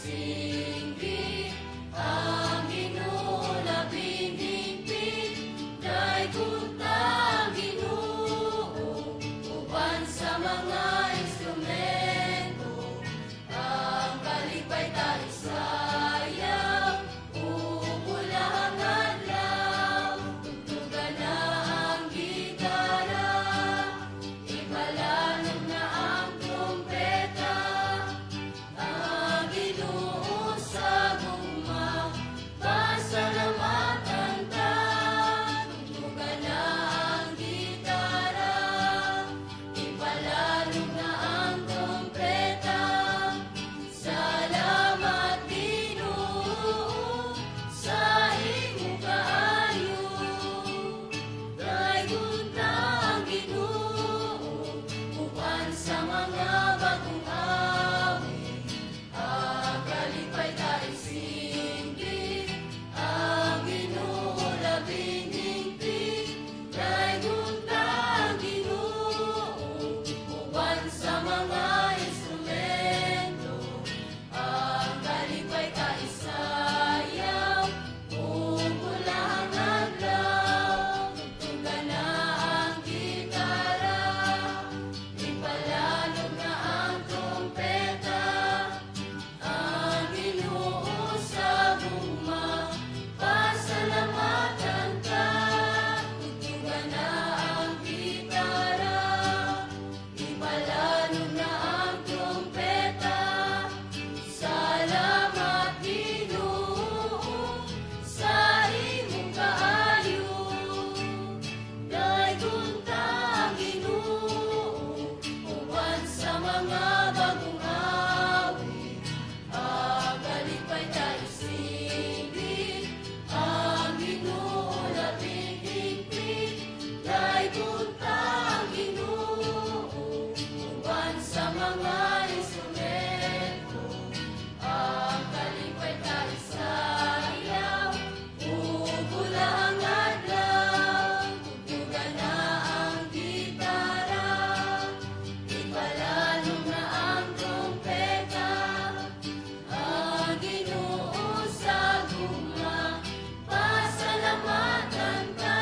Singgit, ang Ginoo labing higpit. Daygon ta ang Ginoo uban sa mga instrumento. Ang kalipay ta isayaw ug ulahang adlaw. Tugtugan na ang gitara, ipalanog na ang trompeta. Ang Ginoo sa gugma, pasalamatan ta. Tugtugan na ang gitara, ipalanog na ang trompeta. Salamat, Ginoo, sa imong kaayo. Daygon ta ang Ginoo uban sa mga bagong awit. Ang kalipay ta isinggit, ang Ginoo labing higpit. Daygon ta ang Ginoo uban sa mga instrumento. Ang kalipay ta isayaw ug ulahang adlaw. Tugtugan na ang gitara, ipalanog na ang trompeta. Ang Ginoo sa gugma, pasalamatan ta. Tugtugan na ang gitara, ipalanog na ang trompeta. Salamat, Ginoo, sa imong kaayo. Daygon ta ang Ginoo uban sa mga bagong awit. Ang kalipay ta isinggit, ang Ginoo labing higpit. Daygon ta ang Ginoo uban sa mga instrumento. Ang kalipay ta isayaw ug ulahang adlaw. Tugtugan na ang gitara, ipalanog na ang trompeta. Ang Ginoo sa gugma, pasalamatan ta.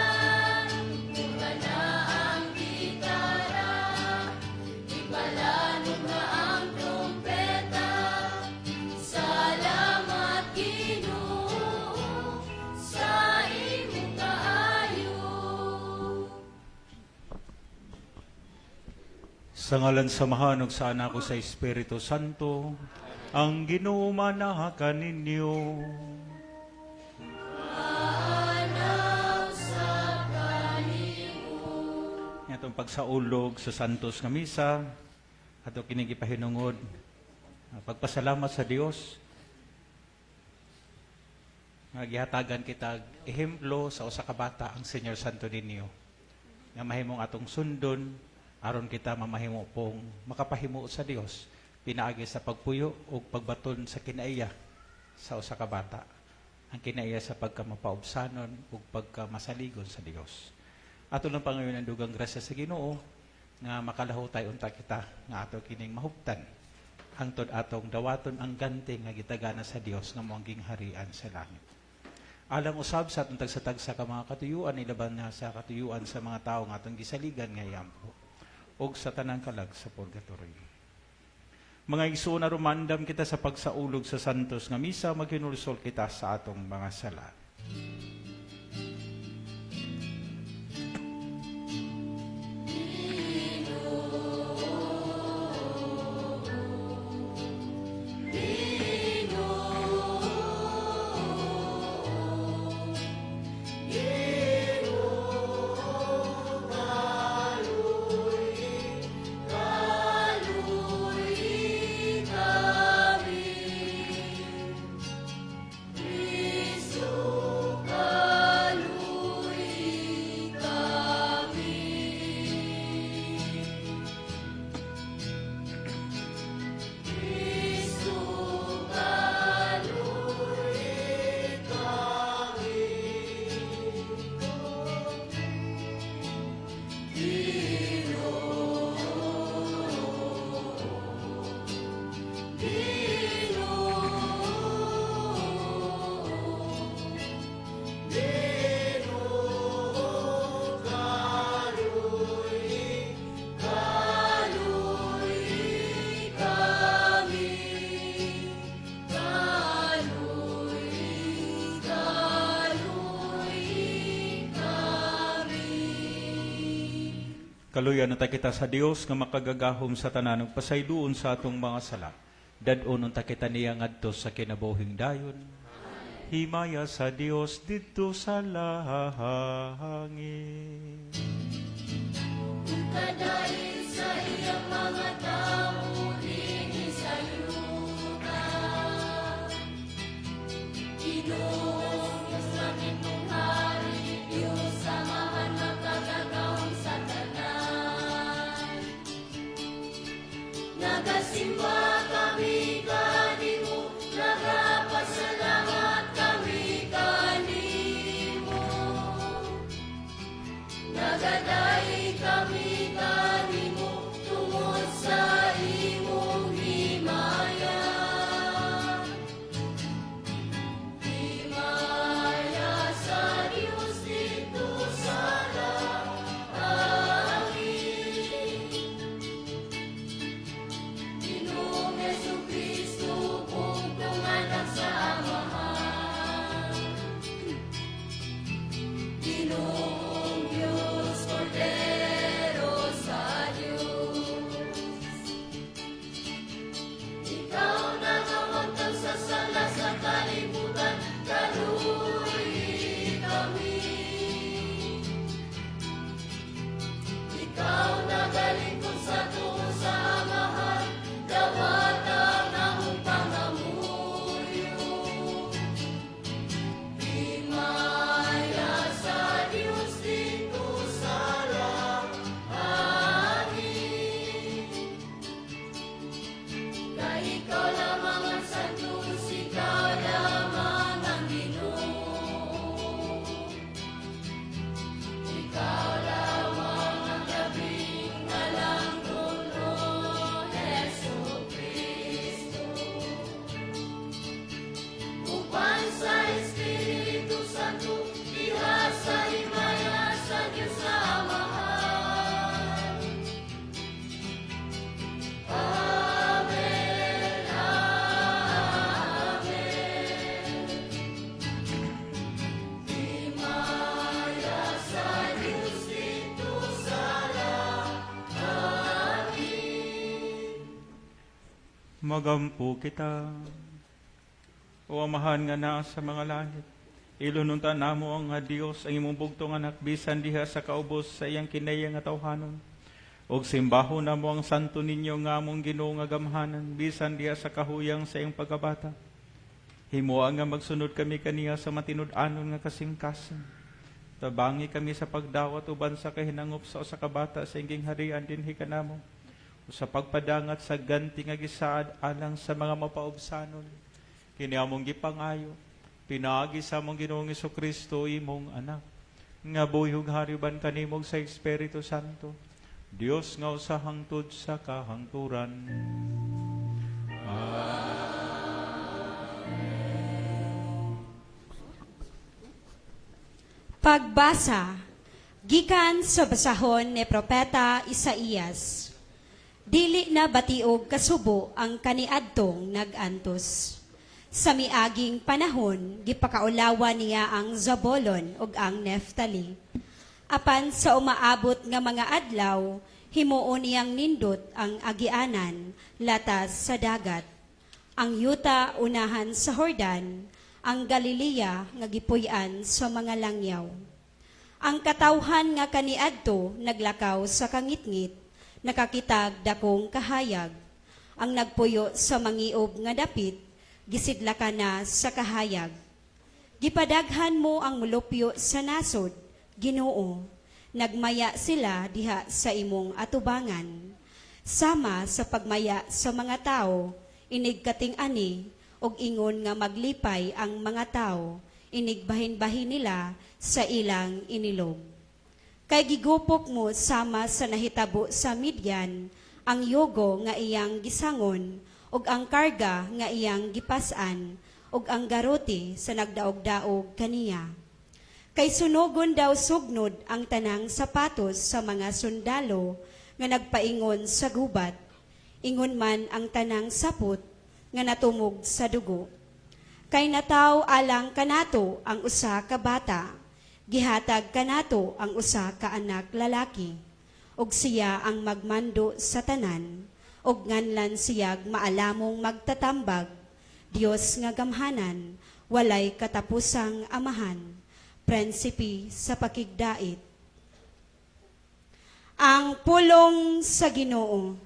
Tugtugan na ang gitara, ipalanog na ang trompeta. Salamat, Ginoo, sa imong kaayo. Sa ngalan sa Amahan ug sa Anak ug sa Espiritu Santo, ang Ginoo manaa kaninyo. Maanaw sa kanimo. Atong pagsaulog sa Santos nga Misa, ato kining gipahinungod, pagpasalamat sa Dios nga gihatagan kita ehemplo sa usa ka bata, ang Señor Santo Niño, nga mahimong atong sundon aron kita mamahimo pong makapahimo sa Dios pinaagi sa pagpuyo ug pagbaton sa kinaiya sa usa ka bata, ang kinaiya sa pagkamapaubsanon ug pagkamasaligon sa Dios. Ato lang pangayoon ang dugang grasya sa Ginoo nga makalahutay unta kita nga ato kining mahuptan hangtod atong dawaton ang ganti nga gitagana sa Dios nga mao ang gingharian sa langit. Alang usab sa atong tagsa-tagsa ka mga katuyuan, ilaban na sa katuyuan sa mga tawo nga atong gisaligan nga iampo ug sa tanang kalag sa purgatorio. Mga igsoon, rumandam kita sa pagsaulog sa Santos nga Misa, maghinulsol kita sa atong mga sala. Kaluy'i kami. Kristo. Kaluyan unta kita sa Dios nga makagagahom sa tanan ug pasayloon sa atong mga sala. Dad-on unta kita niya ngadto sa kinabuhing dayon. Himaya sa Dios didto sa langit. Kadayon sa iyang mga tao dinhi sa yuta. Ginoong Diyos langit mong hari, Diyos Amahan makagagahom sa tanan. Nagasimba kami kanimo, nagapasalamat kami kanimo. Nagadayeg kami kanimo tungod sa imong himaya. Himaya sa Dios didto sa langit. Ginoong Jesu-Kristo, bugtong anak sa Amahan. Ginoong Diyos, Kordero sa Diyos. Ikaw nagawagtang sa sala sa kalibutan, kaluoyi kami. Ikaw nagalingkod sa tuo sa Amahan, dawata ang among pangamuyo. Himaya sa Diyos didto sa langit. Kay ikaw lamang ang Santos, ikaw lamang ang Ginoo. Ikaw lamang ang labing halangdon, O Hesu Kristo. Uban sa Espiritu Santo, diha sa himaya sa Diyos Amahan. Amen, Amen. Himaya sa Diyos didto sa langit. Magampo kita. O Amahan nga naa sa mga langit, ilhon unta namo ang nga Dios ang imong bugtong anak bisan diha sa kaubos sa iyang kinaiya nga tawhanon. Og simbahon namo ang Santo Niño nga among Ginoo nga gamhanan bisan diha sa kahuyang sa iyang pagkabata. Himoa nga magsunod kami kaniya sa matinud-anon nga kasingkasan. Tabangi kami sa pagdawat uban sa kahinangop sa usa ka bata sa iyang gingharian dinhi kanamo. O sa pagpadangat sa ganti nga gisaad alang sa mga mapaubsanon. Kini among gipangayo, pinaagi sa among Ginoong Kristo imong anak, nga buhi ug hari uban kanimo sa Espiritu Santo, Dios nga usa hangtod sa kahangturan. Amen. Pagbasa gikan sa basahon ni Propeta Isaías. Dili na batiog kasubo ang kaniadtong nag-antos. Sa miaging panahon, gipakaulawan niya ang Zabulon ug ang Neftali. Apan sa umaabot nga mga adlaw, himuon niyang nindot ang agianan latas sa dagat. Ang yuta unahan sa Jordan, ang Galilea nga gipuy-an sa mga langyaw. Ang katawhan nga kaniadto naglakaw sa kangitngit, nakakitag dakong kahayag. Ang nagpuyo sa mangiob nga dapit, gisidlakan na sa kahayag. Gipadaghan mo ang mulupyo sa nasod, Ginoo. Nagmaya sila diha sa imong atubangan. Sama sa pagmaya sa mga tao, inig kating-ani, ug ingon nga maglipay ang mga tao, inig bahin-bahin nila sa ilang inilog. Kay gigupok mo sama sa nahitabo sa Midian, ang yugo nga iyang gisangon, ug ang karga nga iyang gipas-an, ug ang garote sa nagdaog-daog kaniya. Kay sunogon daw sugnod ang tanang sapatos sa mga sundalo nga nagpaingon sa gubat. Ingon man ang tanang sapot nga natumog sa dugo. Kay nataw alang kanato ang usa ka bata, gihatag kanato ang usa ka anak lalaki. Ug siya ang magmando sa tanan, ug nganlan siyag maalamong magtatambag, Dios nga gamhanan, walay katapusang Amahan, Prinsipe sa pakigdait. Ang pulong sa Ginoo.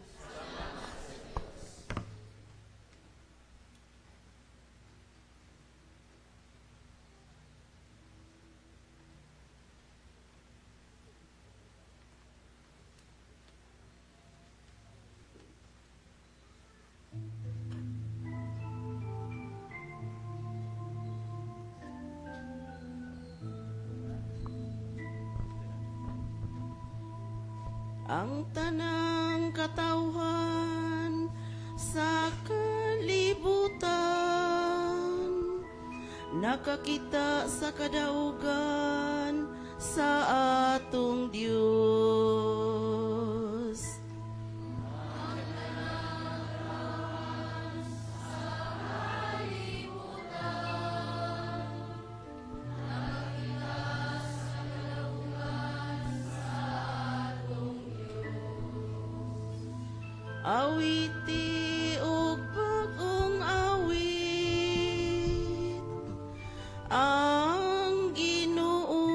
Ang tanang katawhan sa kalibutan nakakita sa kadaugan sa atong Dios. Awiti og bag-ong awit ang Ginoo,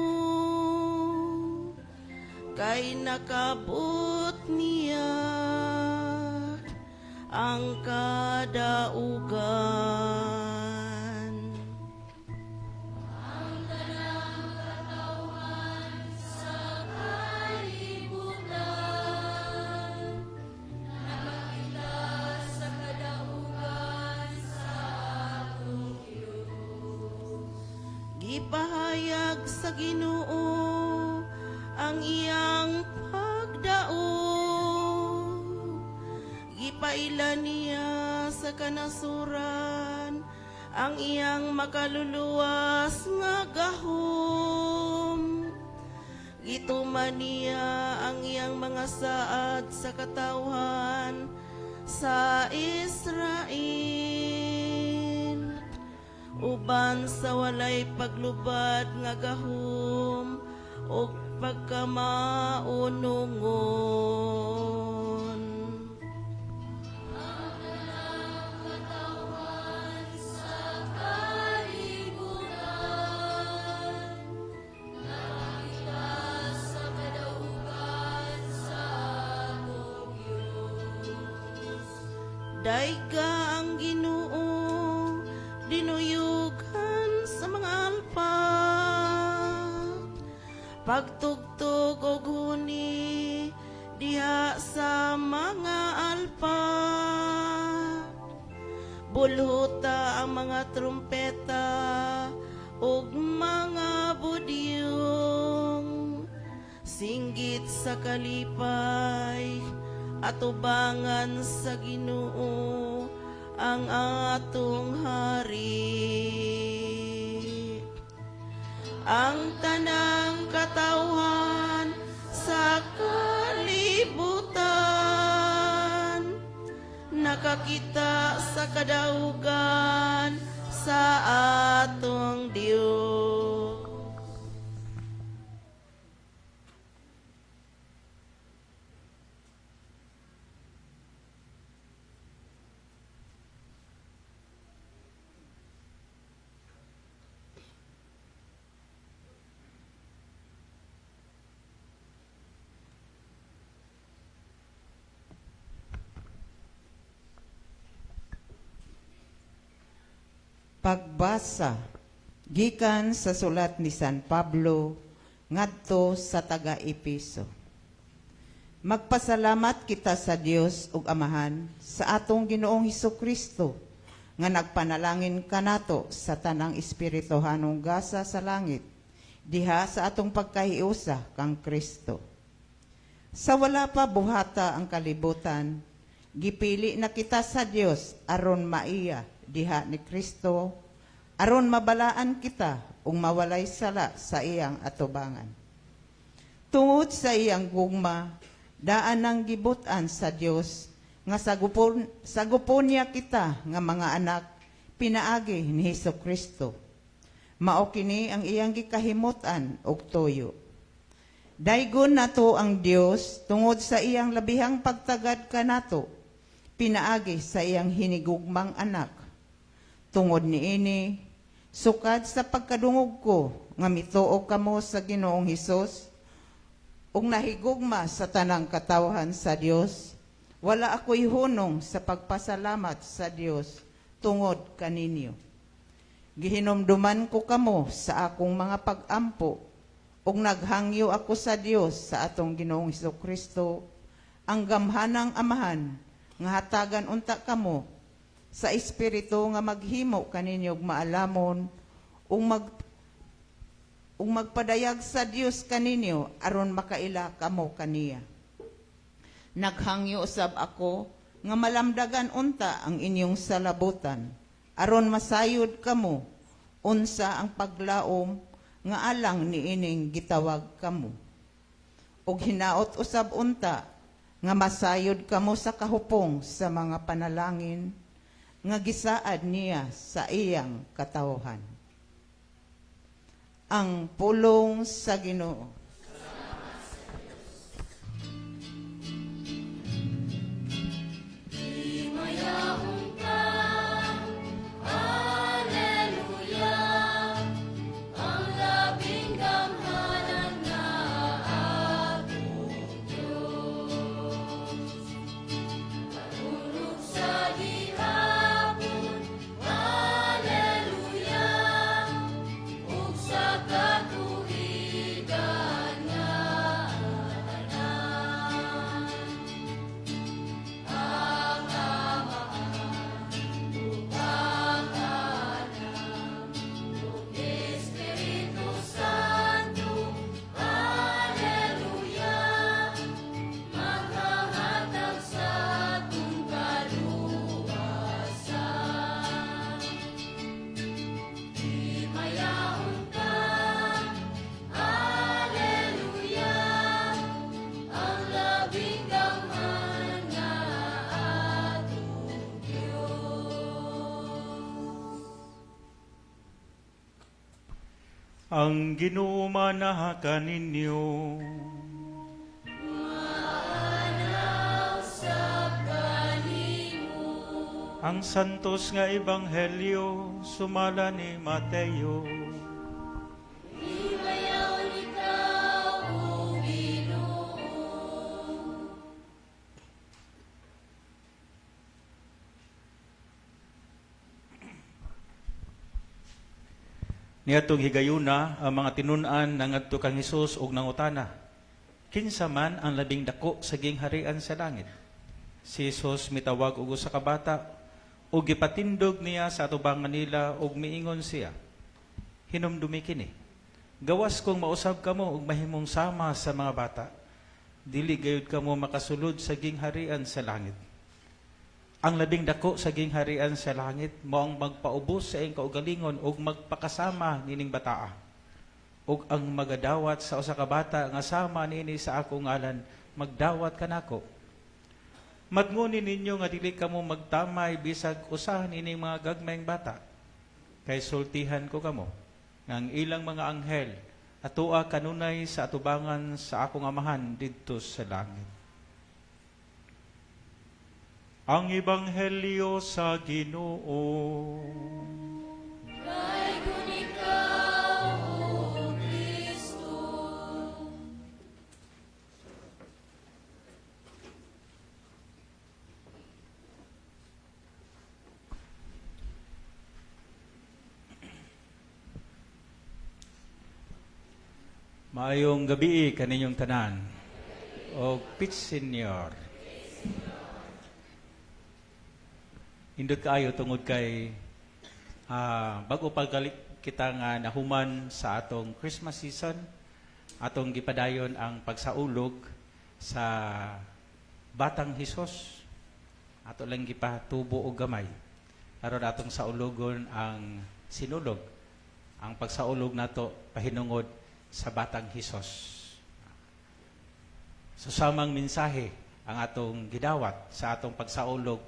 kay nakabot niya ang kadaugan. Gipahayag sa Ginoo ang iyang pagdaog. Gipaila niya sa kanasuran ang iyang makaluluwas nga gahom. Gituman niya ang iyang mga saad sa katawhan sa Israel, uban sa walay paglubad nga gahom ug pagkamaunungon. Dayga ang Ginoo, dinuyugan sa mga alpak. Pagtugtog og huni diha sa mga alpak. Bulhuta ang mga trumpeta ug mga budyong. Singgit sa kalipay atubangan sa Ginoo ang atong hari. Ang tanang katawhan sa kalibutan nakakita sa kadaugan sa atong Dios. Pagbasa gikan sa sulat ni San Pablo ngadto sa taga-Epeso. Magpasalamat kita sa Dios ug Amahan sa atong Ginoong Hesukristo nga nagpanalangin kanato sa tanang espirituhanong gasa sa langit diha sa atong pagkahiusa kang Kristo. Sa wala pa buhata ang kalibutan, gipili na kita sa Dios aron maiya diha ni Kristo, aron mabalaan kita ug mawalay sala sa iyang atubangan. Tungod sa iyang gugma, daan ang gibutan sa Dios nga sagupon niya kita nga mga anak pinaagi ni Hesus Kristo. Mao kini ang iyang gikahimutan og tuyo. Daygon nato ang Dios tungod sa iyang labihang pagtagad kanato, pinaagi sa iyang hinigugmang anak. Tungod niini, sukad sa pagkadungog ko nga mituo kamo sa Ginoong Hesus ug nahigugma sa tanang katawhan sa Dios, wala ako'y hunong sa pagpasalamat sa Dios tungod kaninyo. Gihinumduman ko kamo sa akong mga pag-ampo ug naghangyo ako sa Dios sa atong Ginoong Kristo, ang gamhanang Amahan, nga hatagan unta kamo sa espiritu nga maghimo kaninyo og maalamon ug magpadayag sa Dios kaninyo aron makaila kamo kaniya. Naghangyo usab ako nga malamdagan unta ang inyong salabutan aron masayod kamo unsa ang paglaom nga alang niining gitawag kamo. Ug hinaot usab unta nga masayod kamo sa kahupong sa mga panalangin nga gisaad niya sa iyang katawhan. Ang pulong sa Ginoo. Himayaon ka, Alleluia, ang labing gamhanan nga atong Diyos. Katunog sa gihapon, Alleluia, ug sa katuigan nga tanan. Ang Amahan, ug ang Anak, ug Espiritu Santo, Alleluia, maghahatag sa atong kaluwasan. Himayaon ka, Alleluia, ang labing gamhanan nga atong Diyos. Ang Ginoo manaha kaninyo. Maanaw sa kanimo. Ang santos nga ebanghelyo sumala ni Mateo. Himayaon ikaw, O Ginoo. Niadtong higayuna ang mga tinun-an nangadto kang Hesus ug nangutana, "Kinsa man ang labing dako sa gingharian sa langit?" Si Hesus mitawag og usa ka bata ug gipatindog niya sa atubangan nila ug miingon siya, "Hinumdumi kini. Gawas kung mausab kamo ug mahimong sama sa mga bata, dili gayud kamo makasulod sa gingharian sa langit. Ang labing dako sa gingharian sa langit mao ang magpaubos sa iyang kaugalingon ug magpakasama nining bataa. Ug ang magadawat sa usa ka bata nga sama niini sa akong ngalan, magdawat kanako. Matngoni ninyo nga dili kamo magtamay bisag usa nining mga gagmayng bata. Kay sultihan ko kamo nga ang ilang mga anghel atoa kanunay sa atubangan sa akong Amahan didto sa langit." Ang Ebanghelyo sa Ginoo. Daygon ikaw, O Kristo. Maayong gabi kaninyong tanan. O Peace Senior. Indot kaayo tungod kay bago pa gali kita nga nahuman sa atong Christmas season, atong gipadayon ang pagsaulog sa Batang Hesus. Ato lang gipatubo og gamay. Aron atong saulogon ang sinulog. Ang pagsaulog nato pahinungod sa Batang Hesus. So samang mensahe ang atong gidawat sa atong pagsaulog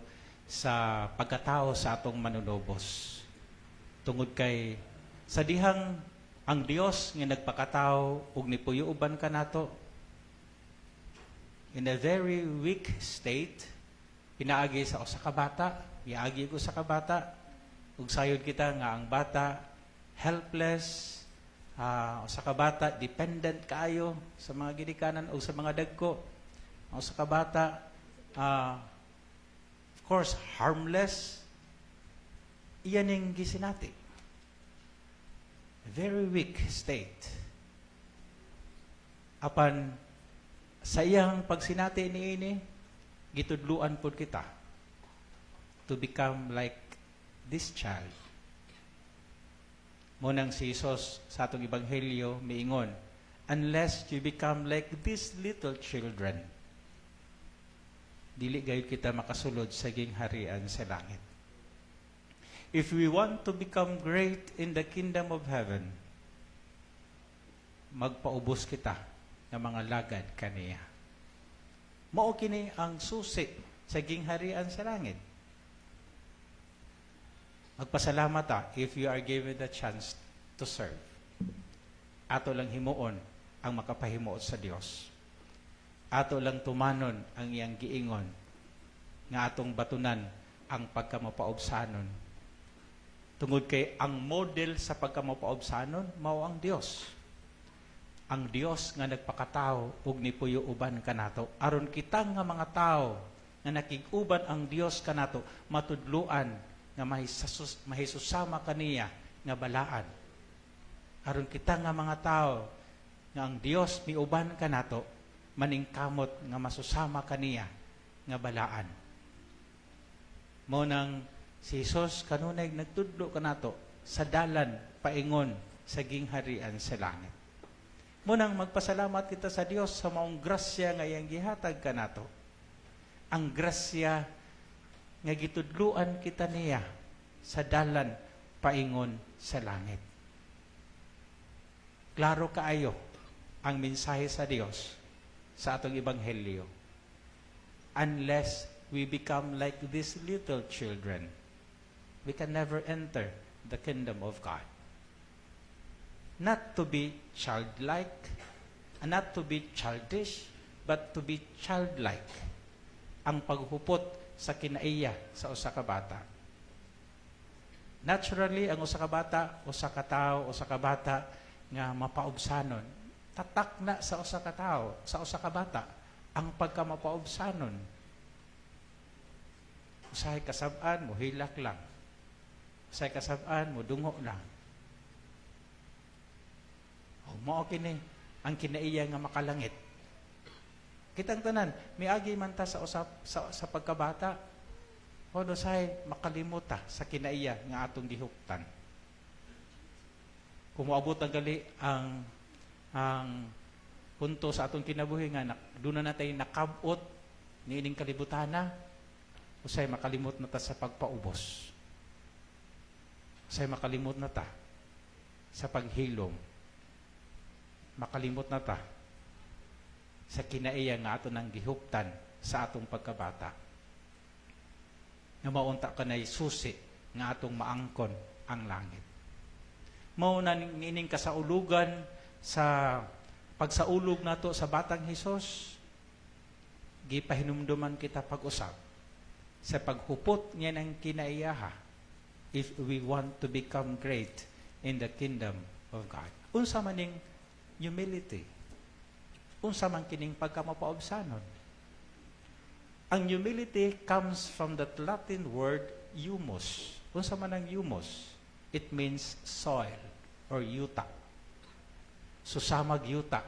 sa pagkatao sa atong manunubos. Tungod kay sa dihang Ang Dios nga nagpakatao ug nipuyo uban kanato in a very weak state, pinaagi sa usa ka bata, miagi ko sa ka bata, ug sayod kita nga ang bata helpless, usa ka bata dependent kaayo sa mga ginikanan o sa mga dagko. Ang usa ka bata, of course, harmless. Iyan ning gisinati. Very weak state. Apan sa iyang pagsinati niini, gitudluan pod kita to become like this child. Mao nang si Jesus sa atong ebanghelyo miingon, "Unless you become like these little children, dili gayud kita makasulod sa gingharian sa langit." If we want to become great in the kingdom of heaven, magpaubos kita ng mga lagad kaniya. Mao kini ang susi sa gingharian sa langit. Magpasalamat ta if you are given the chance to serve. Ato lang himuon ang makapahimuot sa Dios. Ato lang tumanon ang iyang giingon nga atong batunan ang pagkamapaubsanon. Tungod kay ang model sa pagkamapaubsanon mao ang Dios. Ang Dios nga nagpakatao ug nipuyo uban kanato aron kita nga mga tao nga nakig-uban ang Dios kanato matudluan nga mahisusama kaniya nga balaan. Aron kita nga mga tao nga ang Dios miuban kanato maningkamot nga masusama kaniya nga balaan. Mao nang si Jesus kanunay nagtudlo kanato sa dalan paingon sa gingharian sa langit. Mao nang magpasalamat kita sa Dios sa maong grasya nga iyang gihatag kanato. Ang grasya nga gitudluan kita niya sa dalan paingon sa langit. Klaro kaayo ang mensahe sa Dios sa atong ebanghelyo. Unless we become like these little children, we can never enter the kingdom of God. Not to be childlike, and not to be childish, but to be childlike. Ang paghupot sa kinaiya sa usa ka bata. Naturally, ang usa ka bata, usa ka tawo, usa ka bata nga mapaubsanon. Tatak na sa usa ka tawo, sa usa ka bata, ang pagkamapaubsanon. Usahay kasab-an, mohilak lang. Usahay kasab-an, modungo lang. O, mao kini ang kinaiya nga makalangit. Kitang tanan, miagi man ta sa usap sa pagkabata. O usahay makalimot ta sa kinaiya nga atong gihuptan. Kung moabot ang gali ang punto sa atong kinabuhi nga doon na natay nakabot niining kalibutana, usahay makalimot na ta sa pagpaubos. Usahay makalimot na ta sa paghilom. Makalimot na ta sa kinaiya nga ato nang gihuptan sa atong pagkabata. Nga maunta kanay susi nga atong maangkon ang langit. Mao na niining kasaulugan sa pagsaulog nato sa batang Hesus, gipahinumduman kita pag-usab sa paghupot niya ng kinaiyaha if we want to become great in the kingdom of God. Unsa man ning humility? Unsa man kining pagkamapaubsanon? Ang humility comes from that Latin word humus. Unsa man ang humus? It means soil or yuta. Susamag yuta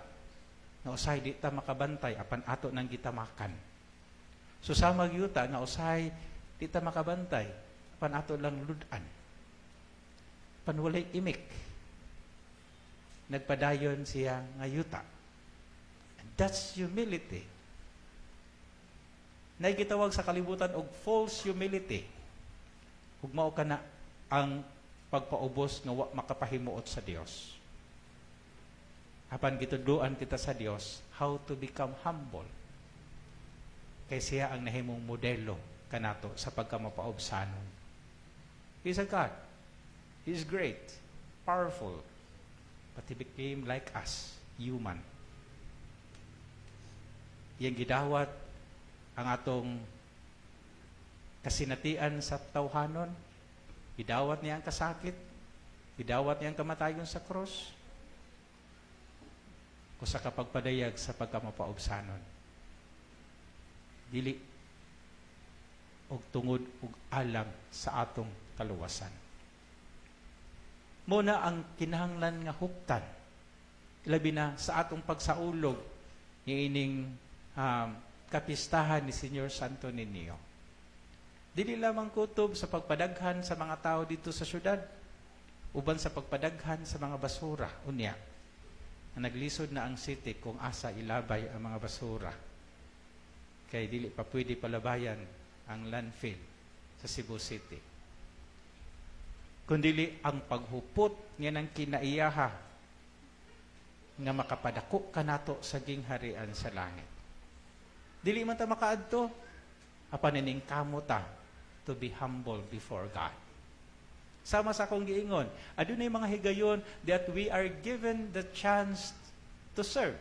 nga usahay di ta makabantay apan ato nang gitamakan. Susamag yuta nga usahay di ta makabantay apan ato lang ludan. Apan walay imik. Nagpadayon siya nga yuta. And that's humility. Naay gitawag sa kalibutan og false humility. Ug mao kana ang pagpaubos nga wa makapahimuot sa Dios. Apan gitudloan kita sa Dios how to become humble. Kay siya ang nahimong modelo kanato sa pagkamapaubsanon. He's a God. He's great, powerful. But He became like us, human. Iyang gidawat ang atong kasinatian sa tawhanon, gidawat niya ang kasakit, gidawat niya ang kamatayon sa krus, usa ka pagpadayag sa pagkamapaubsanon. Dili og tungod og alang sa atong kaluwasan. Mao na ang kinahanglan nga huptan, labi na sa atong pagsaulog niining kapistahan ni Señor Santo Niño. Dili lamang kutob sa pagpadaghan sa mga tao dito sa syudad, uban sa pagpadaghan sa mga basura unya. Na naglisod na ang city kung asa ilabay ang mga basura. Kay dili pa pwede palabayan ang landfill sa Cebu City. Kundili ang paghupot nga ng kinaiyaha nga makapadako kanato sa gingharian sa langit. Dili man ta makaadto, apan ining ta to be humble before God. Sama sa akong giingon, adunay mga higayon that we are given the chance to serve.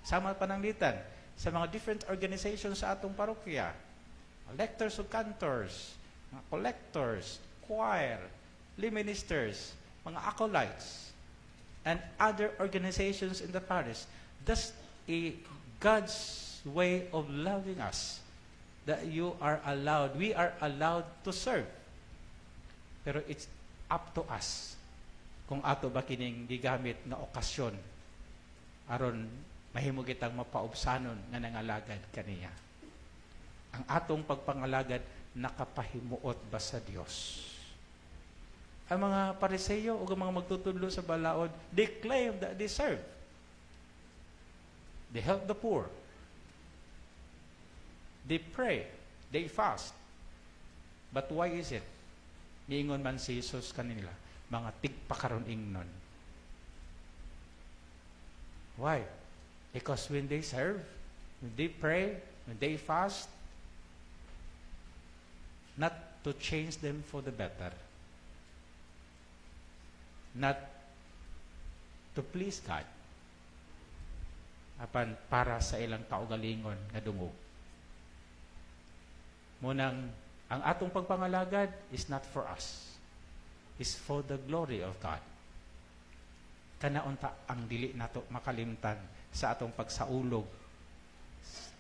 Sama pananglitan sa mga different organizations sa atong parokya. Lectors ug cantors, mga collectors, choir, lay ministers, mga acolytes, and other organizations in the parish. That's a God's way of loving us, that you are allowed, we are allowed to serve. Pero it's up to us kung ato ba kining gigamit nga okasyon aron mahimo kitang mapaubsanon nga nangalagad kaniya. Ang atong pagpangalagad, nakapahimuot ba sa Dios? Ang mga Pariseyo o ang mga magtutudlo sa balaod, they claim that they serve. They help the poor. They pray. They fast. But why is it? Niingon man si Jesus kanila, mga tigpakaron-ingnon. Why? Because when they serve, when they pray, when they fast, not to change them for the better, not to please God, apan para sa ilang kaugalingon nga dungog. Mao nang ang atong pagpangalagad is not for us, is for the glory of God. Kana unta ang dili nato makalimtan sa atong pagsaulog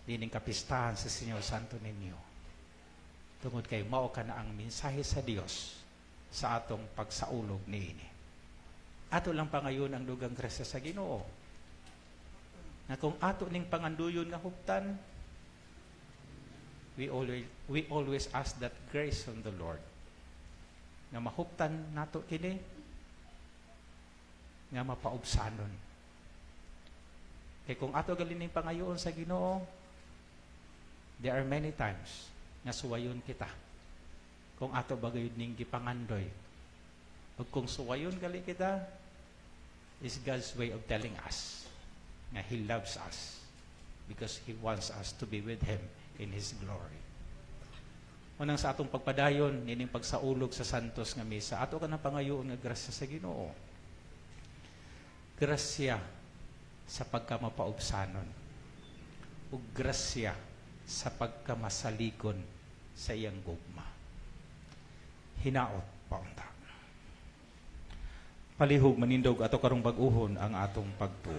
dining kapistahan sa Señor Santo Niño. Tungod kay mao kana ang mensahe sa Dios sa atong pagsaulog niini. Ato lang pangayon ang dugang grasya sa Ginoo. Na kung ato ning panganduyon nga huptan, we always ask that grace from the Lord. Nga mahuptan nato kini, nga mapaubsanon. Kay kung ato gali ning pangayoon sa Ginoo, there are many times nga suwayon kita. Kung ato ba gayud ning gipangandoy. Ug kung suwayon gali kita, is God's way of telling us nga He loves us because He wants us to be with Him in His glory. Mao nang sa atong pagpadayon, nining pagsaulog sa santos nga misa, ato ka na pangayoon nga grasya sa Ginoo. Grasya sa pagkamapaubsanon ug grasya sa pagkamasaligon sa iyang gugma. Hinaot paunta. Palihog manindog, ato karong bag-uhon ang atong pagtuo.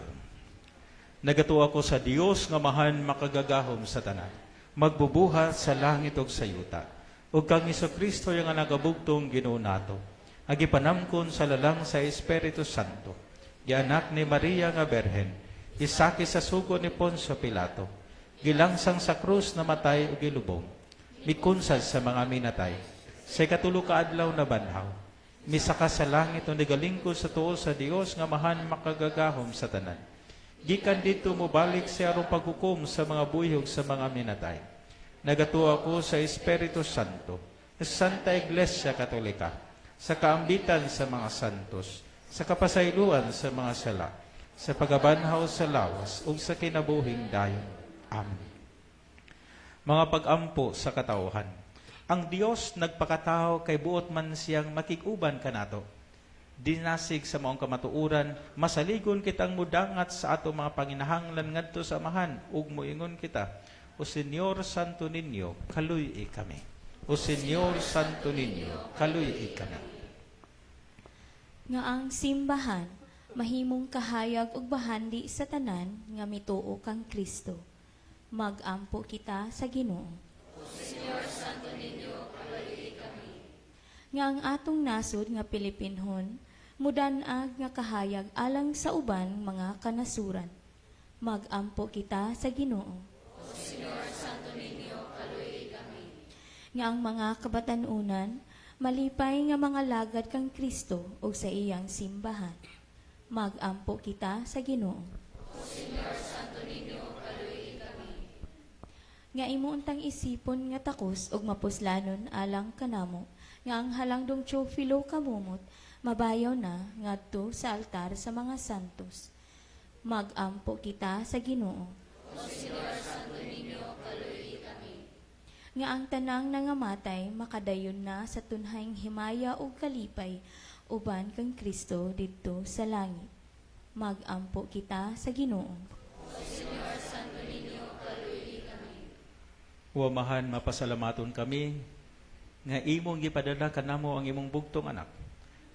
Nagatuo ako sa Dios nga Amahan makagagahom sa tanan, magbubuhat sa langit ug sa yuta, ug kang Kristo, iyang Anak nga bugtong Ginoo nato, nga gipanamkon sa lalang sa Espiritu Santo, gianak ni Maria nga Berhen, gisakit sa sugo ni Poncio Pilato, gilangsang sa krus, namatay ug gilubong, mikunsad sa mga minatay, sa ikatulo ka adlaw nabanhaw, misaka sa langit ug nagalingkod sa tuo sa Dios nga Amahan makagagahom sa tanan. Gikan didto mobalik siya aron paghukom sa mga buhi ug sa mga minatay. Nagatuo ako sa Espiritu Santo, sa Santa Iglesia Katolika, sa kaambitan sa mga santos, sa kapasayloan sa mga sala, sa pagabanhaw sa lawas ug sa kinabuhing dayon. Amen. Mga pag-ampo sa katawhan. Ang Dios nagpakatao kay buot man siyang makig-uban kanato. Dinasig sa maong kamatuoran, masaligon kitang mudangat sa atong mga panginahanglan ngadto sa Amahan ug moingon kita, O Señor Santo Niño, kaluy-i kami. O Señor Santo Niño, kaluy-i kami. Nga ang simbahan mahimong kahayag ug bahandi sa tanan nga mituo kang Kristo. Magampo kita sa Ginoo. Nga ang atong nasod nga Pilipinhon mudan-ag nga kahayag alang sa uban mga kanasuran. Magampo kita sa Ginoo. Nga ang mga kabatan-unan malipay nga mga lagad kang Kristo ug sa iyang simbahan. Magampo kita sa Ginoo. Nga imo untang isipon nga takos ug mapuslanon alang kanamo nga ang halangdong Teofilo kamumot mabayaw na ngadto sa altar sa mga santos. Magampo kita sa Ginoo. Nga ang tanang nangamatay makadayon na sa tunhayng himaya ug kalipay uban kang Kristo didto sa langit. Magampo kita sa Ginoo. O Amahan, mapasalamaton kami nga imong gipadala kanamo ang imong bugtong anak.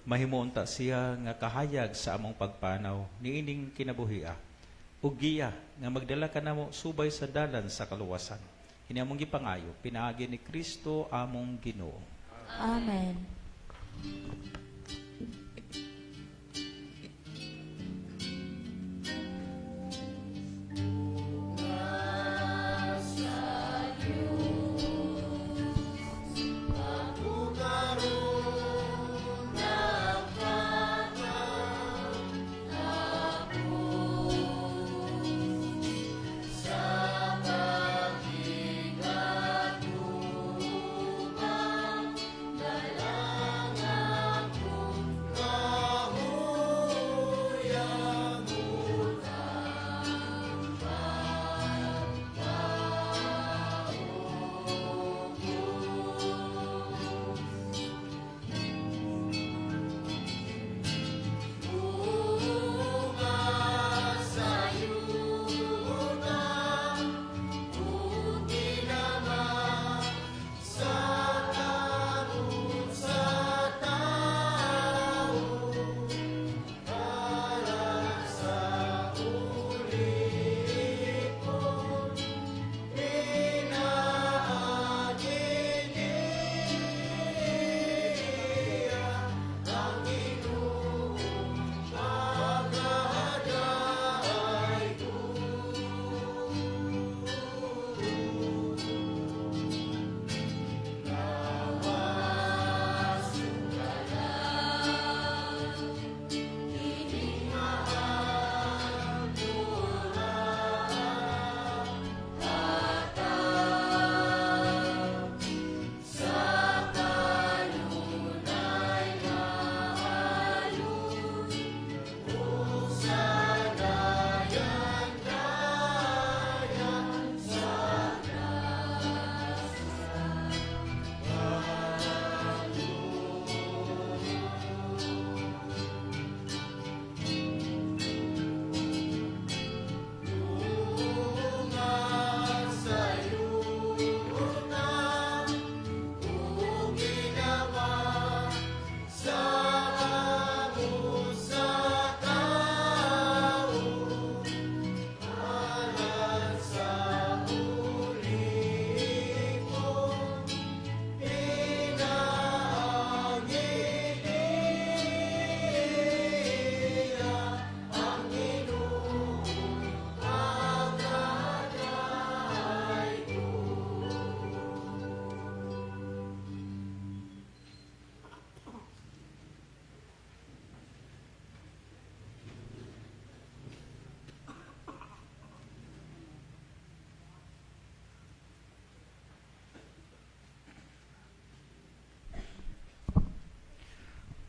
Mahimo unta siya nga kahayag sa among pagpanaw niining kinabuhia. Ug giya nga magdala kanamo subay sa dalan sa kaluwasan. Kini among gipangayo pinaagi ni Kristo among Ginoo. Amen.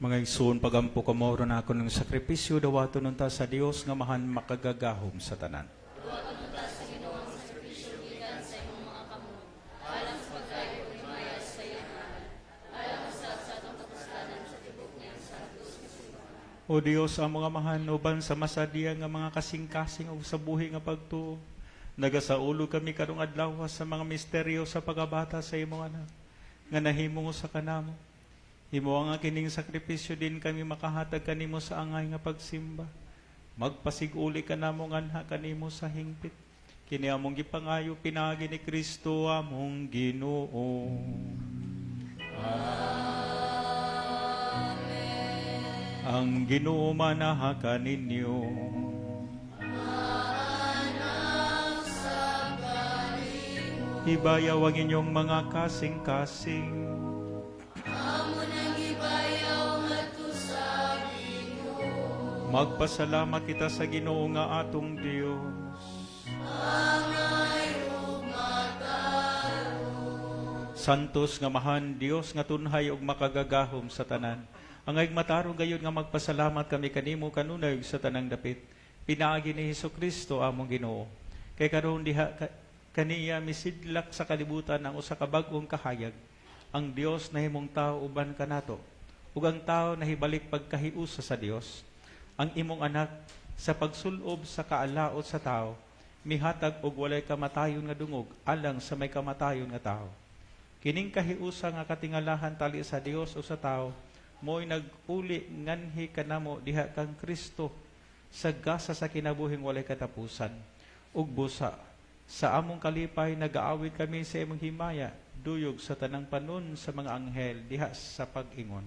Mga igsoon, pagampo kamo aron akon ng sakripisyo dawaton unta sa Dios nga Amahan makagagahom sa tanan. O Dios, among Amahan, uban sa masadya nga mga kasing-kasing ug sa buhi nga pagtuo, nagasaulog kami karong adlaw sa mga misteryo sa pagkabata sa imong anak, nga nahimo sa kanamo. Himo nga kining sakripisyo din kami makahatag kanimo sa angay nga pagsimba. Magpasiguli kanamo nganha kanimo sa hingpit. Kini among gipangayo pinaagi ni Kristo among Ginoo. Amen. Ang Ginoo manaha kaninyo. Ibayaw ang inyong mga kasing-kasing. Magpasalamat kita sa Ginoo nga atong Dios. Santos nga mahan Dios nga tunhay ug makagagahom sa tanan. Angay matarong gayud nga magpasalamat kami kanimo kanunay ug sa tanang dapit. Pinaagi ni Hesukristo among Ginoo. Kay karon diha kaniya misidlak sa kalibutan ang usa ka bag-ong kahayag. Ang Dios nahimong tao uban kanato ug ang tao nahibalik pagkahiusa sa Dios. Ang imong anak sa pagsulob sa kaalaot sa tao, mihatag og walay kamatayon nga dungog alang sa may kamatayon nga tao. Kining kahiusa nga katingalahan tali sa Dios o sa tao, mo'y nag-uli nganhi kanamo diha kang Kristo sa gasa sa kinabuhing walay katapusan. Ug busa sa among kalipay nagaawit kami sa imong himaya, duyog sa tanang panon sa mga anghel diha sa pag-ingon.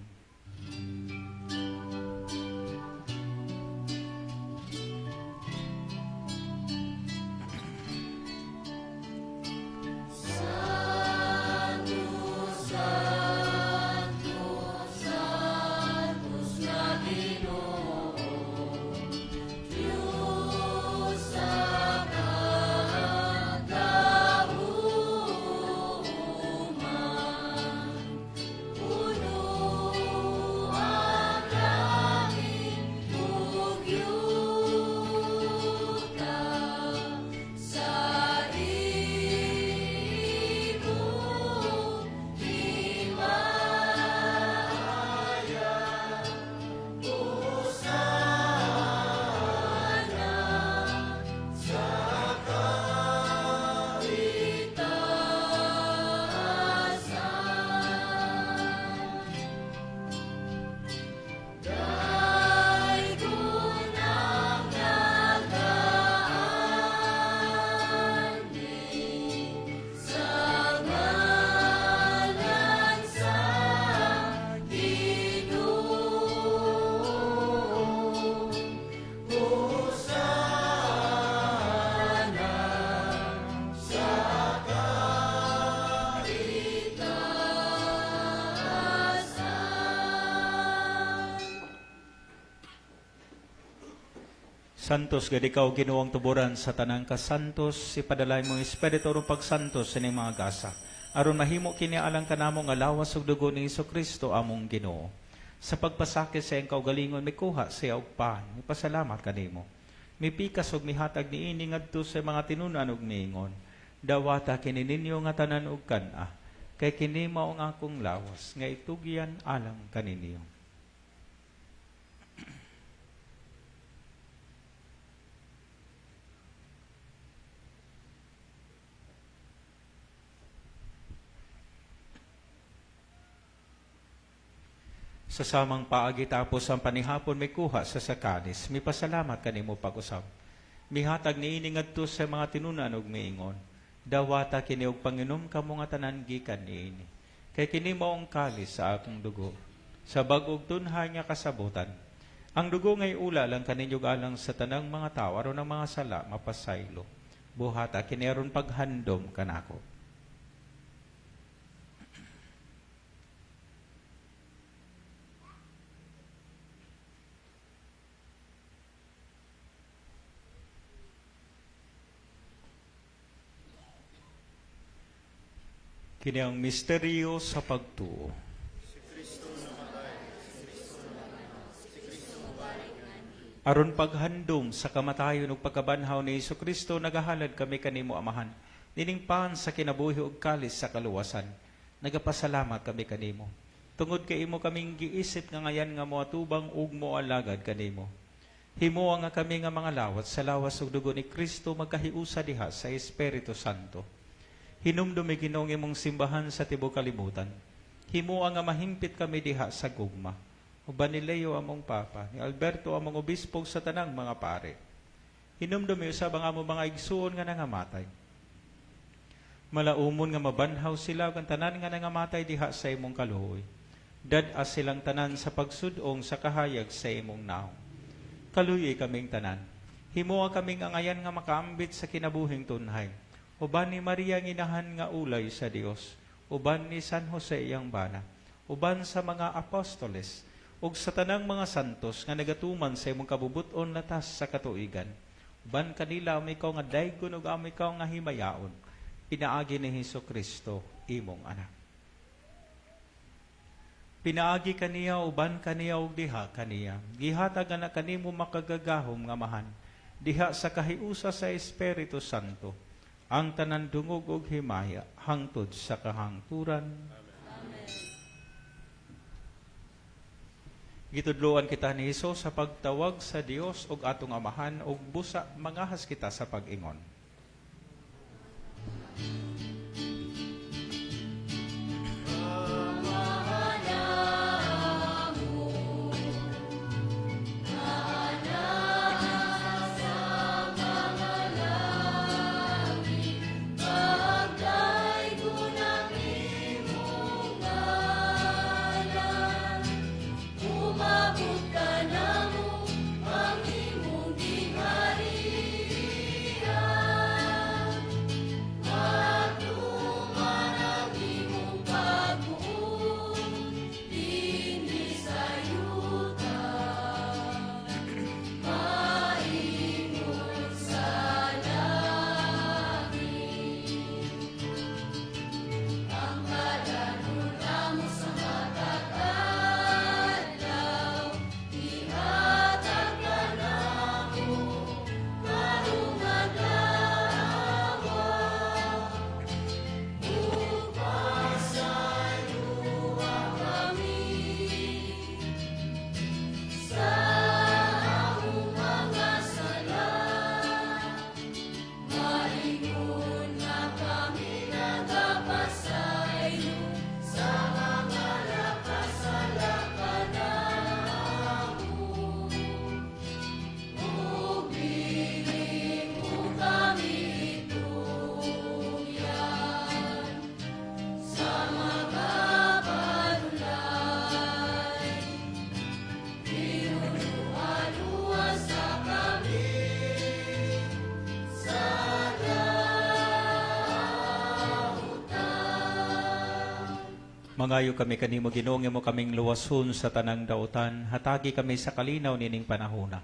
Santos gad ikaw Ginoong tuburan sa tanang kasantos, ipadalay mo espiritu aron pagsantos sa ining mga gasa. Aron mahimo kini alang kanamo nga lawas ug dugo ni Hesukristo among Ginoo. Sa pagpasakit sa iyang kaugalingon mikuha siya og pan, mipasalamat kanimo. Mipikas ug mihatag niini ngadto sa mga tinun-an ug miingon, dawata kini ninyo nga tanan og kan-a, kay kini mao ang akong lawas nga itugyan alang kaninyo. Sa samang paagi tapos ang panihapon may kuha sa sakanis, mipasalamat kanimo pag-usab. Mihatag niini ngadto sa mga tinunan ug miingon, dawata kini og panginom kamo nga tanan gikan niini. Kay kini mao ang kalis sa akong dugo, sa bag-ong tunhay nga kasabutan. Ang dugo ngay ula lang kaninyo alang sa tanang mga tawo aron ang mga sala mapasaylo. Buhata kini aron paghandom kanako. Kini ang misteryo sa pagtuo. Aron paghandom sa kamatayon ug pagkabanhaw ni Hesukristo, nagahalad kami kanimo Amahan. Nining pan sa kinabuhi ug kalis sa kaluwasan. Nagapasalamat kami kanimo. Tungod kay imo kaming giisip nga ngayan nga moatubang ug moalagad kanimo. Himoa nga kami nga mga lawat sa lawas ug dugo ni Kristo magkahiusa diha sa Espiritu Santo. Hinumdumi, Ginoo, ang imong simbahan sa tibuok kalibutan. Himoa nga mahimpit kami diha sa gugma. Uban ni Leo among Papa, ni Alberto among obispo sa tanang mga pare. Hinumdumi usab ang among mga igsuon nga nangamatay. Malaumon nga mabanhaw sila ug ang tanan nga nangamatay diha sa imong kaluoy. Dad-a silang tanan sa pagsudong sa kahayag sa imong naong. Kaluyi kaming tanan. Himoa kaming angayan nga makaambit sa kinabuhing tunhay. Uban ni Maria ang inahan nga ulay sa Dios, uban ni San Jose iyang bana, uban sa mga apostoles, ug sa tanang mga santos nga nagatuman sa imong kabubuton latas sa katuigan. Uban kanila amo ikaw nga daygon ug amo ikaw nga himayaon. Pinaagi ni Hesus Kristo, imong anak. Pinaagi kaniya, uban kaniya ug diha kaniya. Gihatag ana kanimo makagagahom nga Amahan diha sa kahiusa sa Espiritu Santo ang tanan dungog ug himaya hangtod sa kahangturan. Amen. Gitudloan kita ni Hesus sa pagtawag sa Dios ug atong Amahan ug busa mangahas kita sa pag-ingon. Mangayo kami kanimo, Ginoo, nga imo kaming luwason sa tanang dautan, hatagi kami sa kalinaw nining panahona.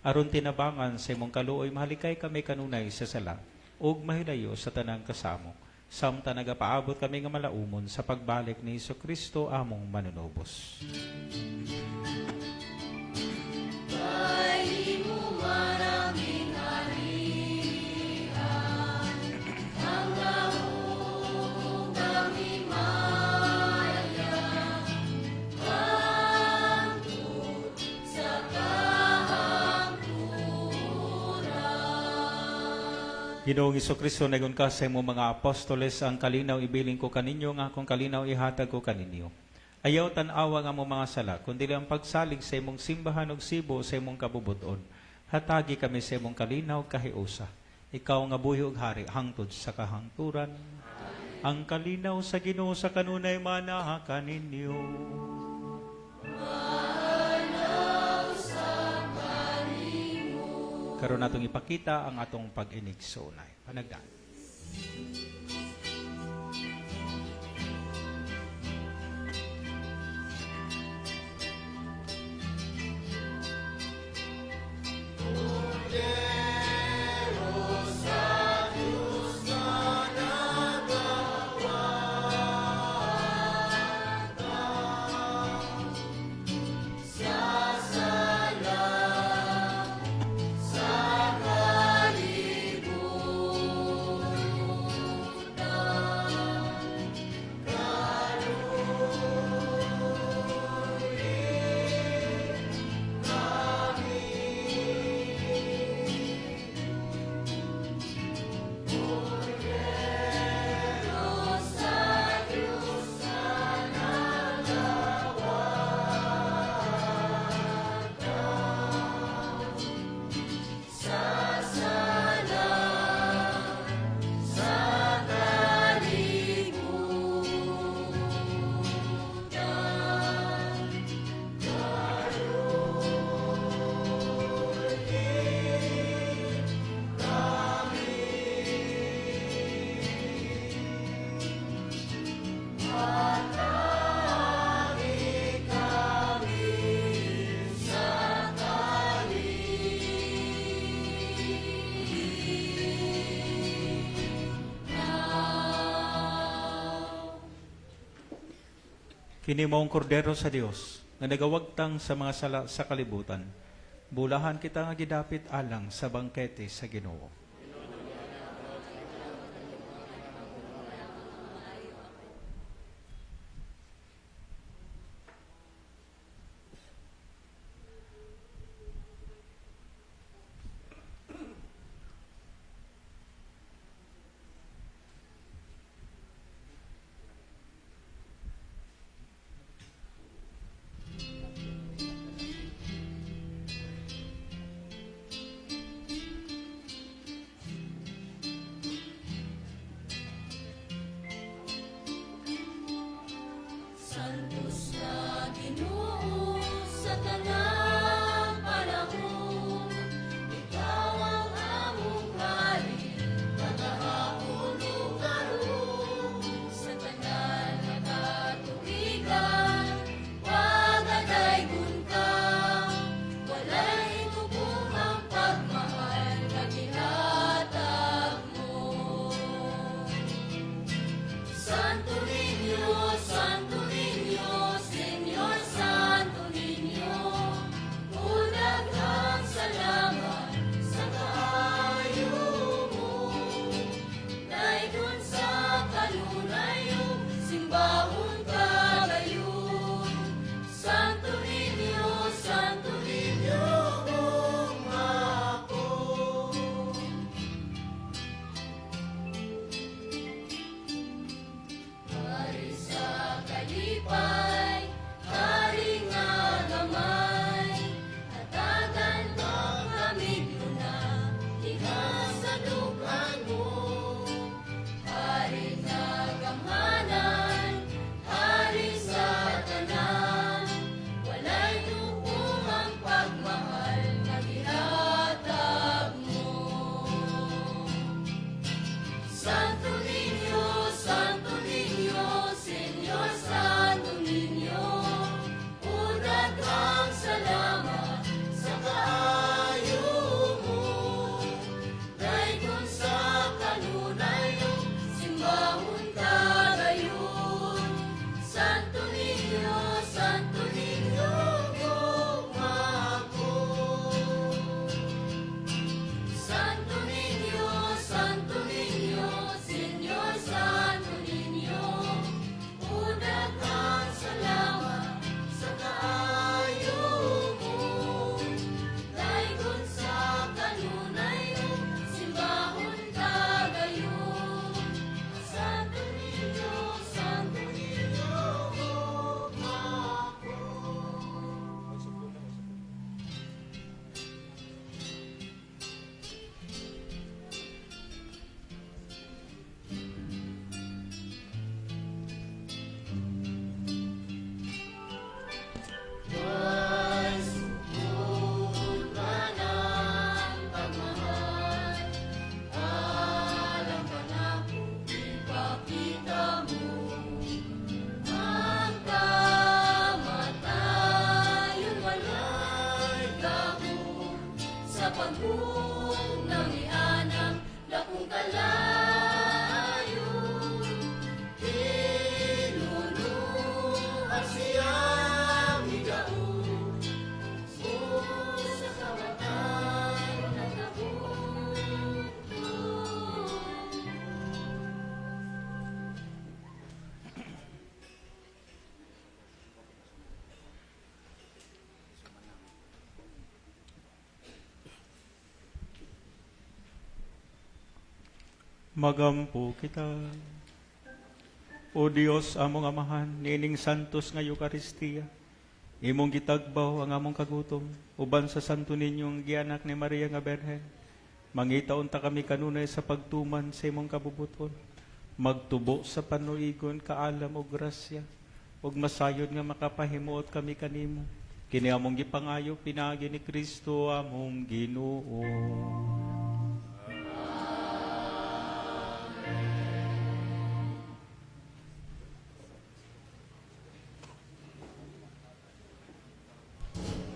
Aron tinabangan sa imong kaluoy mahalikay kami kanunay sa sala ug mahilayo sa tanang kasamok. Samtang nagapaabot kami nga malaumon sa pagbalik ni Hesus Kristo among manunubos. Kay imo man ang gingharian, ang gahom, ang himaya, hangtod sa kahangturan. Ginoong Kristo, naingon ka sa imong mga apostoles, "Ang kalinaw ibilin ko kaninyo, nga akong kalinaw ihatag ko kaninyo. Ayaw tan-awa ang among mga sala, kundi ang pagsalig sa imong simbahan ug sibo sa imong kabubuton. Hatagi kami sa imong kalinaw kahiusa. Ikaw nga buhi ug hari hangtod sa kahangturan." Ang kalinaw sa Ginoo sa kanunay manaha kaninyo. Karon natong ipakita ang atong pag-inigsoonay. Panagdaan. Kini maong kordero sa Dios nga nagawagtang sa mga sala sa kalibutan. Bulahan kita nga gidapit alang sa bangkete sa Ginoo. Santos na Ginoo sa tanang panahon, ikaw ang among hari, kagahapon ug karon. Sa tanan nga katubigan, pagadaygon ka, walay tubuhang pagmahal nga gihatag mo. Santo Niño, Santo Niño, Señor Santo Niño, daghang salamat sa kaayo mo. Dayon sa kanunay ug simbahon ka gayon. Santo Niño, Santo Niño, gugma ko. Hari sa kalipay, hari nga gamay, hatagan ka kami luna, diha sa dukan mo. Hari nga gamhanan, hari sa tanan, walay tukumang pagmahal nga gihatag mo. Santo Niño, Santo Niño, Señor Santo Niño, daghang salamat sa kaayo mo. Dayon sa kanunay ug simbahon ka gayon. Santo Niño, Santo Niño, gugma ko. Santo Niño, Santo Niño, Señor Santo Niño, daghang salamat sa kaayo mo. Dayon sa kanunay ug simbahon ka gayon. Santo Niño, Santo Niño, gugma ko. Ipakita mo ang kamatayon, wala'y gahom sa pagbuo ng ianang dakong kalayo. Tinunuan siyang higaon o sa kamatayon at nabuto. Magampo kita. O Dios, among Amahan, niining santos nga Eukaristiya, imong gitagbaw ang among kagutom, uban sa santo ninyong gianak ni Maria nga Berhen. Mangita unta kami kanunay sa pagtuman sa imong kabubuton. Magtubo sa panuigon, kaalam o grasya, ug masayod nga makapahimuot kami kanimo. Kini among gipangayo pinaagi ni Kristo among Ginoo.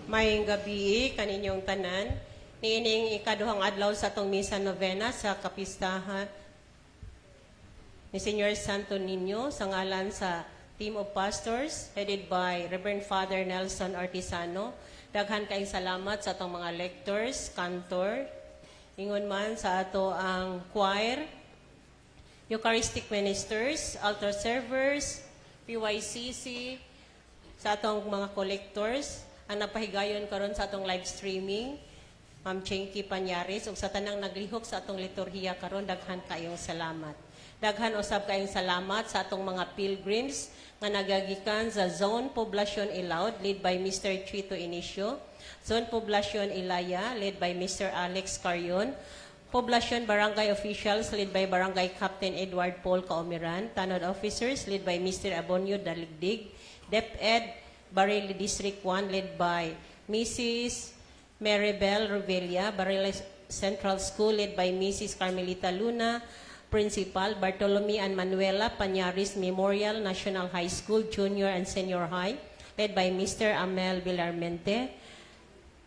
Maayong gabi kaninyong tanan. Niining ikaduhang adlaw sa atong misa novena sa kapistahan ni Señor Santo Niño sa ngalan sa team of pastors headed by Reverend Father Nelson Artisano. Daghan kaayong salamat sa atong mga lectors, cantor, ingon man sa ato ang choir, Eucharistic ministers, altar servers, PYCC, sa atong mga collectors, ang napahigayon karon sa atong live streaming, Ma'am Chenky Panyaris, ug sa tanang naglihok sa atong liturhiya karon, daghan kayong salamat. Daghan usab kayong salamat sa atong mga pilgrims nga nagagikan sa Zone Poblacion Ilaud led by Mr. Chito Inicio, Zone Poblacion Ilaya led by Mr. Alex Carion, Poblacion Barangay Officials led by Barangay Captain Edward Paul Kaomiran, Tanod Officers led by Mr. Abonio Daligdig, DepEd Barili District 1 led by Mrs. Maribel Revilla, Barili Central School led by Mrs. Carmelita Luna, Principal Bartolome and Manuela Pañaris Memorial National High School Junior and Senior High led by Mr. Amel Villarmente,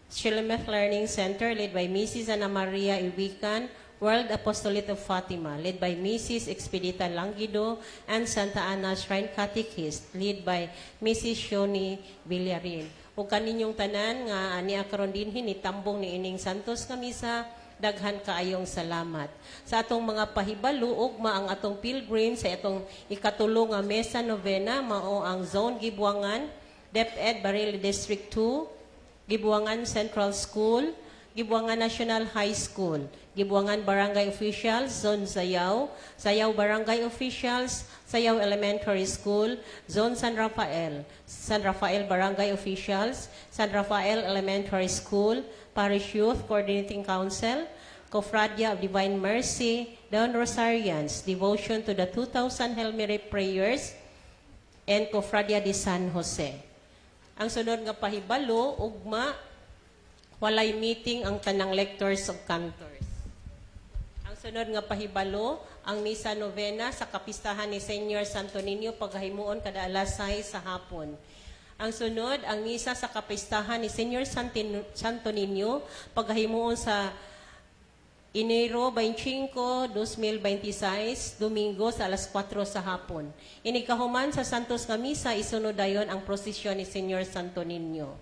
Shilometh Learning Center, led by Mrs. Ana Maria Iwican, World Apostolate of Fatima, led by Mrs. Expedita Langido, and Santa Ana Shrine Catechist, led by Mrs. Shoni Villarin. Ug kaninyong tanan nga ani karon dinhi ni tambong ni ining Santos nga misa, daghan kaayong salamat. Sa atong mga pahibalo, ugma ang atong pilgrim sa atong ikatulo nga mesa novena mao ang Zone Gibuangan, DepEd Barili District 2, Gibuangan Central School, Gibuangan National High School, Gibuangan Barangay Officials, Zone Sayaw, Sayaw Barangay Officials, Sayaw Elementary School, Zone San Rafael, San Rafael Barangay Officials, San Rafael Elementary School, Parish Youth Coordinating Council, Cofradia of Divine Mercy, Don Rosarians, Devotion to the 2000 Hail Mary Prayers, and Cofradia de San Jose. Ang sunod nga pahibalo, ugma, walay meeting ang tanang lectors ug cantors. Ang sunod nga pahibalo, ang misa novena sa kapistahan ni Senyor Santo Niño paghahimuon kada alas 6 sa hapon. Ang sunod, ang misa sa kapistahan ni Senyor Santo Niño paghahimuon sa Enero 25, 2026, Domingo sa alas 4 sa hapon. Inigkahuman sa Santos nga Misa, isunod dayon ang prosesyon ni Senyor Santo Niño.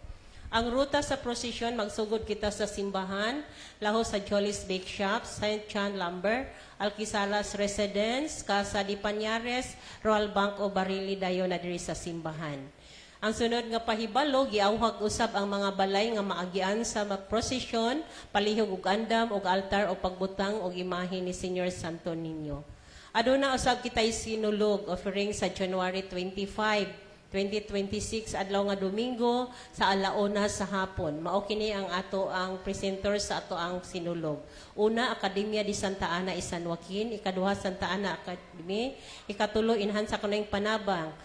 Ang ruta sa prosesyon, magsugod kita sa simbahan, laho sa Jolly's Bake Shop, St. John Lumber, Alquisalas Residence, Casa di Pañares, Royal Bank o Barili dayon na diri sa simbahan. Ang sunod nga pahibalo, giawhag usab ang mga balay nga maagian sa prosesyon, palihog og andam og altar o pagbutang og imahe ni Senyor Santo Niño. Aduna usab kitay sinulog offering sa January 25, 2026, adlaw nga Domingo sa alauna sa hapon. Mao kini ang ato ang presenter sa ato ang sinulog. Una, Akademya di Santa Ana y San Joaquin, ikaduha, Santa Ana Academy, ikatulo, Inhan sa Kanayong Panabang,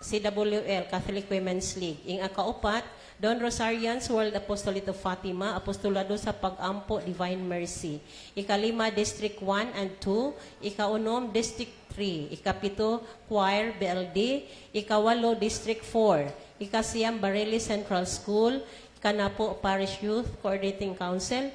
CWL, Catholic Women's League. Ing akaupat, Don Rosarians World Apostolate of Fatima, Apostolado sa Pag-ampo, Divine Mercy. Ikalima, District 1 and 2. Ikaunom, District 3. Ikapito, Choir, BLD. Ikawalo, District 4. Ikasiyam, Barili Central School. Ikanapo, Parish Youth Coordinating Council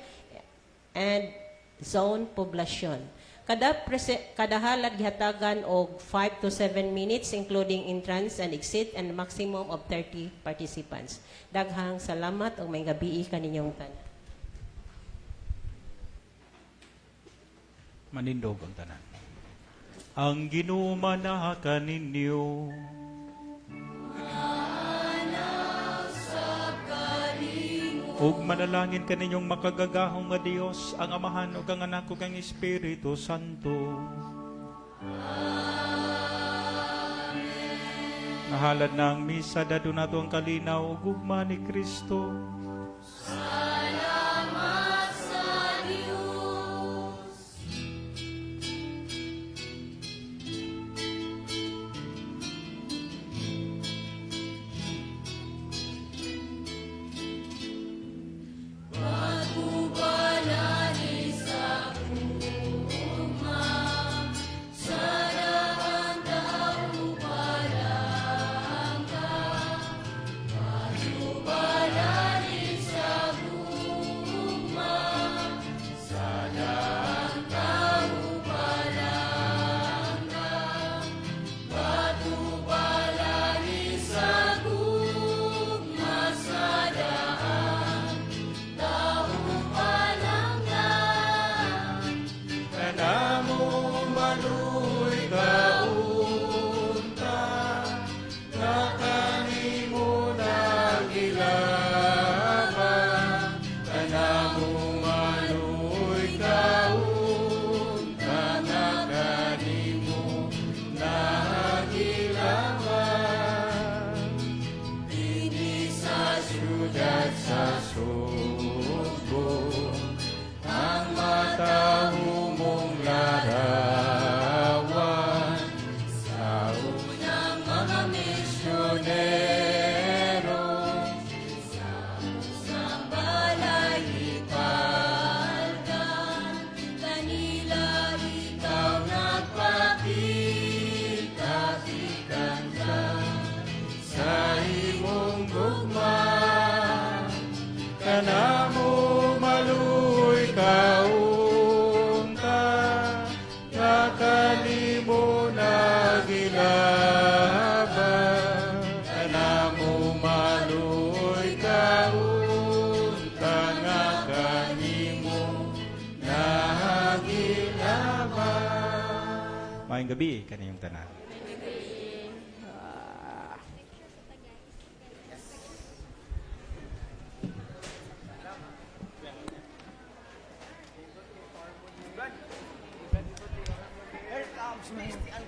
and Zone Poblacion. Kada halad gihatagan og 5 to 7 minutes, including entrance and exit, and maximum of 30 participants. Daghang salamat ug may gabii kaninyong tanan. Manindog ang tanan. Ang Ginoo manaha kaninyo. Ug manalangin kaninyong makagagahom nga Dios, ang Amahan ug ang Anak ug ang Espiritu Santo. Amen. Nahalad na ang misa, dadto nato ang kalinaw ug gugma ni Kristo. Salamat sa Dios. Pagkubalani sa ugma, sa daan tao palangga. Pagkubalani sa Sugbo ang matahumong larawan sa unang mga misyonero Sa balay ipalgan, kanila ikaw nagpakita, gikan ka sa imong gugma kanamo maluoy kaunta nga kanimo nagilaba kanamo maluoy kaunta nga kanimo nagilaba. Maayong gabi kaniyong tanan. Here comes Misty and